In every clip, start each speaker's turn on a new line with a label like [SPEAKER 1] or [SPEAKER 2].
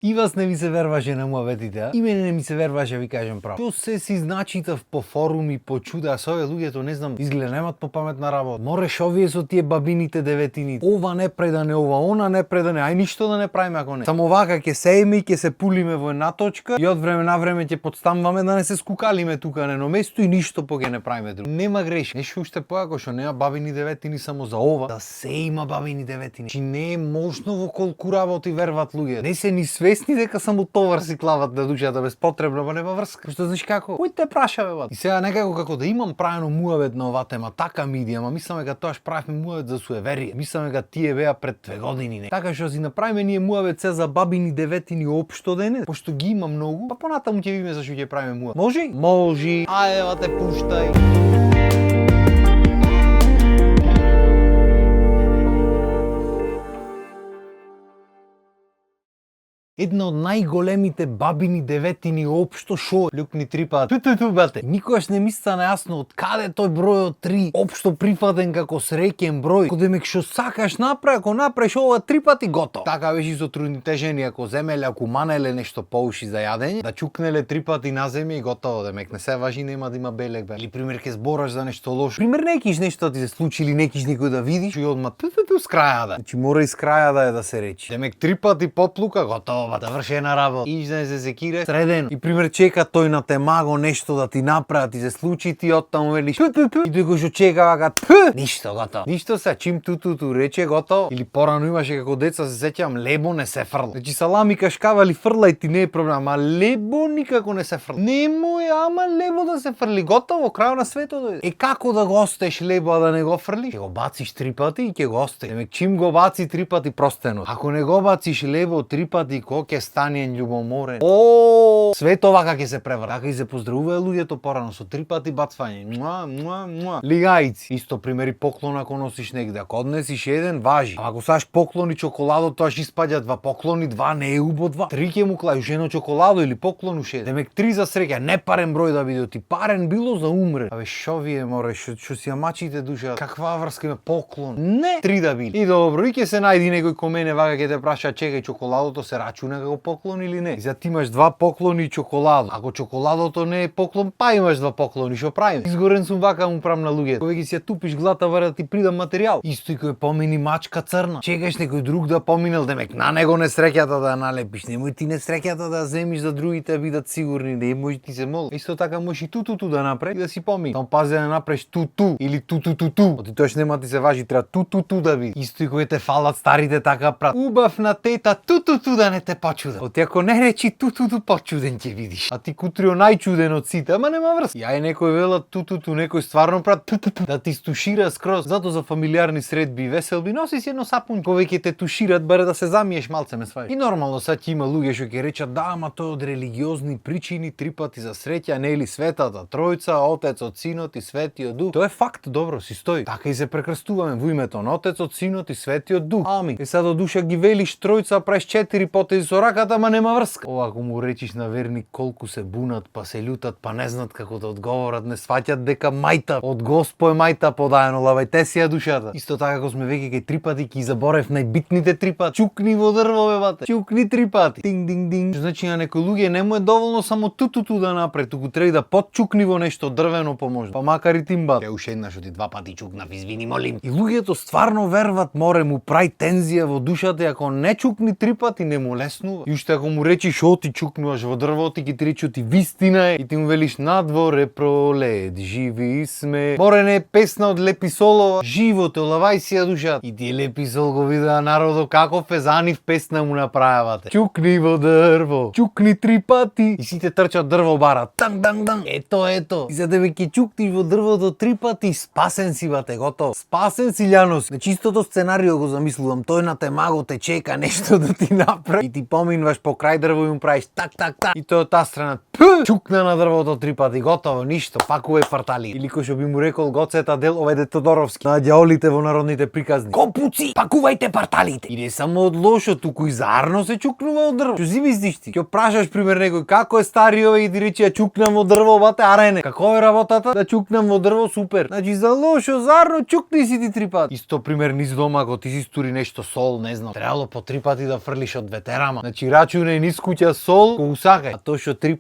[SPEAKER 1] И вас не ви се верваше на муабетите, а? И мене не ми се верваше, ви кажем право. Што се си значитав по форуми, по чуда, со овие луѓето не знам, изгледа немат по паметна работа. Мореш овие со тие бабините деветини. Ова не предане, ова, она не предане, ај ништо да не правиме ако не. Само вака ќе сееме и ќе се пулиме во една точка и од време на време ќе подстамваме да не се скукалиме тука на едно место и ништо по ќе не правиме друго. Нема грешка. Нешто уште поако што нема бабини деветини само за ова, да се има бабини деветини. Чи не е можно во колку работи верват луѓе. Не се ни свесни дека само товар си клават на душата безпотребно, па нема врска. Што знаеш како? Кој те праша бе бат? И сега некако како да имам правено муабет на оваа тема, така ми иди, ама мисламе дека тоаш правевме муабет за суеверие. Мисламе дека тие беа пред 2 години не. Така што си направиме ние муабет се за бабини деветини општо дене, пошто ги има многу, па понатаму ќе видиме зашто ќе правиме муабет. Може? Може. Ајде ва те пуштај. Една од најголемите бабини деветини општо шо люкни 3 пати. Ту бате. Никогаш не ми стана јасно од каде тој бројот 3 општо прифатен како среќен број. Кога демек што сакаш направи, ако направиш ова 3 пати готово. Така беше со трудните жени, ако земеле, ако манеле нешто поуши за јадење, да чукнеле 3 пати на земја и готово, демек не се важи, нема да има белек бе. Или пример ќе збораш за нешто лошо. Пример некиш нешто ти се случи или некиш никој да видиш и одма с краја да. Значи мора из краја да е да се речи. Демек 3 пати поплука готово. Да вршена работа. Ижден се секире средено. И пример чека тој на темаго нешто да ти направи, ти се случи, ти оттаму велиш и тој го што чека вака ништо готово. Ништо се чим ту рече готово. Или порано имаше како деца се сеќавам лебо не се фрла. Значи салами кашкавали фрлај ти не е проблем, а лебо никако не се фрла. Немој ама лебо да се фрли готово, крај на светот дојде. Е како да го остеш лебо а да не го фрлиш? Ќе го бациш 3 пати и ќе го остеш. Демек чим го баци 3 пати простено. Ако не го бациш лебо 3 пати ке стане љубоморен. О, свето вака ќе се преврати. Така и се поздравуваат луѓето порано со 3 пати бацвање. Лигајци. Исто примери поклон ако носиш негде. Ако однесиш еден, важи. А ако саш поклони чоколадо, тоа ќе испаѓа 2 поклони, 2 не е убо 2. 3 ќе му клајаш едно чоколадо или поклон уште еден. Демек 3 за среќа, не парен број да биде, ти парен било за умре. Абе шо вие море, што си ја мачите душа? Каква врска има поклон? Не, 3 да биде. И добро, и ќе се најди некој ко мене вака ќе те праша, чекај чоколадото се рачуна како поклон или не? И за ти имаш 2 поклони и чоколадо. Ако чоколадото не е поклон, па имаш 2 поклони, што правим? Изгорен сум вака му прам на луѓето. Кога ги си ја тупиш глата варе да ти придам материјал. Исто и кој помини мачка црна. Чекаш некој друг да поминал, демек на него несреќата да налепиш. Немој ти несреќата да земиш за другите бидат сигурни, да може ти се мол. Исто така можеш и ту да направи и да си помини. Там пази да направиш ту или ту. Оти тоаш нема ти се важи, треба ту да биде. Исто и кој те фалат старите така прат. Убав на тета ту да не те почуда. Оти ако не речи ту почуден ќе видиш. А ти кутрио најчуден од сите, ама нема врска. Ја некој вела ту, некој стварно прат да ти стушира скроз. Зато за фамилиарни средби и веселби носи си едно сапун. Кога ќе те тушират баре да се замиеш малце ме сваиш. И нормално сад ќе има луѓе што ќе речат да, ама тоа од религиозни причини 3 пати за среќа, нели Светата Тројца, Отецот, Синот и Светиот Дух. Тоа е факт, добро си стои. Така и се прекрстуваме во името на Отецот, Синот и Светиот Дух. Ами, е сад од душа ги велиш Тројца, правиш 4 потези со раката, ама нема врска. Ова ако му речиш на верник колку се бунат, па се љутат, па не знаат како да одговорат, не сваќат дека мајта од Госпо е мајта подаено, лавајте си ја душата. Исто така како сме веќе кај 3 пати ќе заборев најбитните 3 пати. Чукни во дрво бе бате. Чукни 3 пати. Динг. Значи на некој луѓе не му е доволно само ту да направи, туку треба да подчукни во нешто дрвено поможно. Па макар и тимба. Ја уште еднаш оти 2 пати чукнав, извини молим. И луѓето стварно верват, море му прави тензија во душата, и ако не чукни 3 пати не му леснува. И уште ако му речиш шо ти чукнуваш во дрвото, ти рече ти вистина е и ти му велиш надворе пролет, живи сме. Море не е песна од Лепи Солова, живото, лавај си ја душата. И ти Лепи Сол го видеа народо како фезанив песна му направавате. Чукни во дрво, чукни 3 пати. И сите трчат дрво бара. Танг. Ето. И за да ќе чукниш во дрвото 3 пати, спасен си бате, готово. Спасен си Љанос. На чистото сценарио го замислувам. Тој на темаго те чека нешто да ти направи. И ти поминуваш по крај дрво и му правиш так. И тој од таа страна чукна на дрвото 3 пати, готово, ништо, пак уве фартали. Или кој што би му рекол Гоцета Дел, овај Тодоровски, на ѓаолите во народните приказни. Копуци, пакувајте парталите. И не само од лошо, туку и заарно се чукнува од дрво. Што си мислиш ти? Ќе прашаш пример некој како е стари овој и ти рече ја чукнам во дрво, бате, арене. Како е работата? Да чукнам во дрво, супер. Значи за лошо, заарно чукни си ти 3 пати. Исто пример низ дома, ако ти си стури нешто сол, не знам, требало по 3 пати да фрлиш од ветеран драма. Значи рачуне низ куќа сол, ко усакај. А то што 3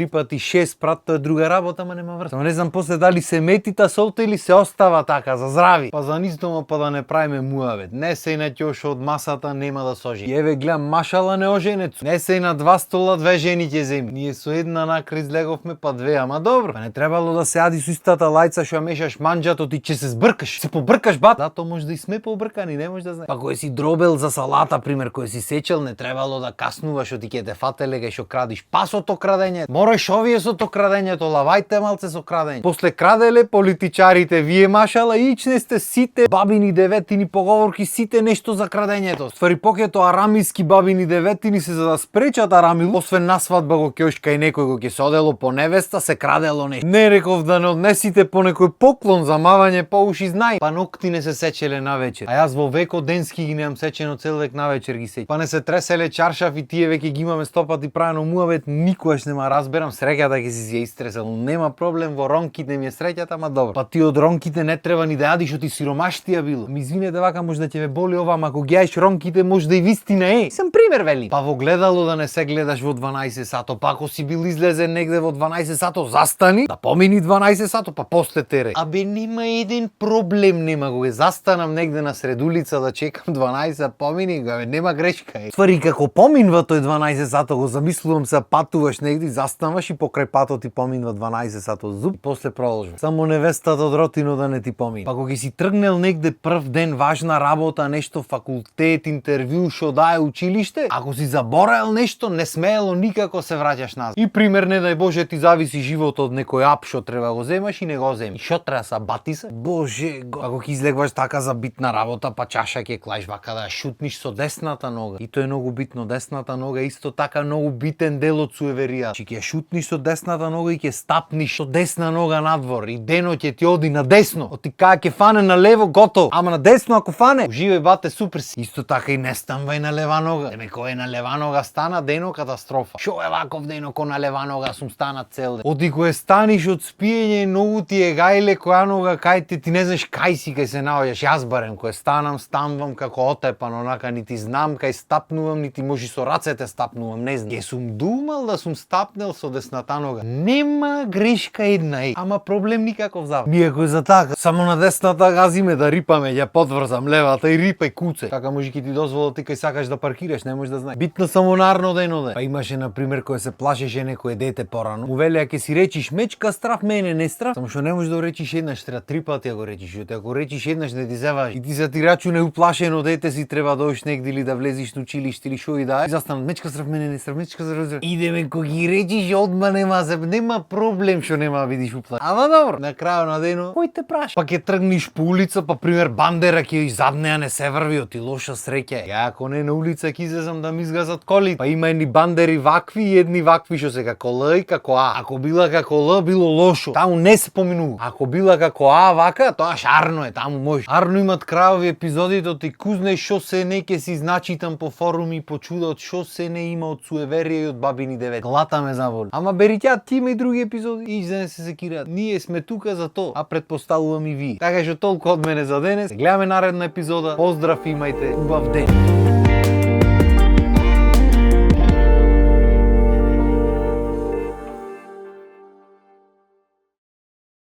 [SPEAKER 1] пати 6 прат, тоа е друга работа, ама нема врска. Само не знам после дали се мети та солта или се остава така за здрави. Па за низ дома па да не правиме муавет. Не се на ќошо од масата нема да сожи. Еве гледам машала неоженец. Не се на 2 стола 2 жени ќе земи. Ние со една накрај излеговме па 2, ама добро. Па не требало да се јади со истата лајца што ја мешаш манџато, ти ќе се збркаш. Се побркаш бат. Зато може да и сме побркани, не може да знае. Па кој си дробел за салата, пример, кој си сечел, не требало да каснуваш, што ти ќе те фателе кај што крадиш. Пасото крадење. Мораш овиесото крадењето, лавајте малце со крадење. После краделе политичарите, вие машала ичне сте сите бабини деветини поговорки, сите нешто за крадењето. Ствари покето арамиски бабини деветини се за да спречат арамил, освен на свадба го ќе кај некој го ќе се одело по невеста, се крадело нешто. Не реков да не однесите по некој поклон за мавање по уши знај. Па нокти не се сечеле на вечер. А јас во веко денски ги немам сечено цел век на вечер ги сеќам. Па не се треселе чаршаф и тие веќе ги имаме 100 пати правено муавет, никогаш нема разберам среќата ќе си ја истресел. Нема проблем во ронките ми е среќата, ама добро. Па ти од ронките не треба ни да јадиш, што ти сиромаштија било. Ми извинете вака може да ќе ве боли ова, ама ако ги јаеш ронките може да и вистина е. Сам пример вели. Па во гледало да не се гледаш во 12 сато, па ако си бил излезен негде во 12 сато, застани, да помини 12 сато, па после тере. Абе нема еден проблем, нема го застанам негде на сред улица да чекам 12, помини го, нема грешка е. Ствари како поминва тој 12 сато, го замислувам се патуваш негде, застануваш и покрај патот ти поминва 12 сато зуб и после продолжува. Само невестата од ротино да не ти помини. Па кога си тргнел негде прв ден важна работа, нешто факултет, интервју, што дае училиште, ако си забораел нешто, не смеело никако се враќаш назад. И пример не дај Боже ти зависи животот од некој ап што треба го земаш и не го земиш. Што треба са бати се? Боже, ако ќе излегваш така за битна работа, па чаша ќе клаиш вака да ја шутниш со десната нога. И тоа е многу битно, десната нога е исто така многу битен дел од суеверија. Чи ќе шутниш со десната нога и ќе стапниш со десна нога надвор и денот ќе ти оди на десно. Оти кај ќе фане на лево готово, ама на десно ако фане, уживај бате супер си. Исто така и не станвај на лева нога. Деме кој е на лева нога стана дено катастрофа. Шо е ваков дено ко на лева нога сум стана цел ден. Оти кој станиш од спиење многу ти е гајле која нога кај ти не знаеш кај си кај се наоѓаш. Јас барем кој станвам како отепан, онака нити знам кај стапнувам, нити може со рацете стапнувам, не знам. Ќе сум думал да сум стапнел со десната нога. Нема грешка една е, ама проблем никаков за. Ми ако е за така, само на десната газиме да рипаме, ја подврзам левата и рипај куце. Така може ќе ти дозвола ти кај сакаш да паркираш, не можеш да знаеш. Битно само нарно деноде. Па имаше на пример кој се плашеше некој дете порано. Му вели ќе си речиш мечка страв, мене не страв. Само што не можеш да речиш еднаш, треба 3 пати го речиш. Ако речиш еднаш не ти зеваш и ти се ти рачуне уплашено дете си треба да одиш негде или да влезиш на училиште или шо и да е. Застанат мечка страв, мене не страв, мечка страв. Идеме кога ги речиш одма нема проблем што нема да видиш уплашен. Ама добро, на крајот на денот кој те праша? Па ќе тргниш по улица, па пример бандера ќе изаднеа не се врви, оти лоша среќа. Ја ако не на улица ќе излезам да ми изгазат коли. Па има едни бандери вакви и едни вакви што се како Л и како А. Ако била како Л било лошо, таму не се поминува. Ако била како А вака, тоа шарно е, таму може. Арно имат крајови епизодите од ти кузне шо се не ќе си значитам по форуми по чудот шо се не има од суеверија и од бабини девет. Глата ме заволи. Ама бериќа ти има и други епизоди и за не се секираат. Ние сме тука за тоа, а предпоставувам и ви. Така што толку од мене за денес. Гледаме наредна епизода. Поздрав, имајте убав ден.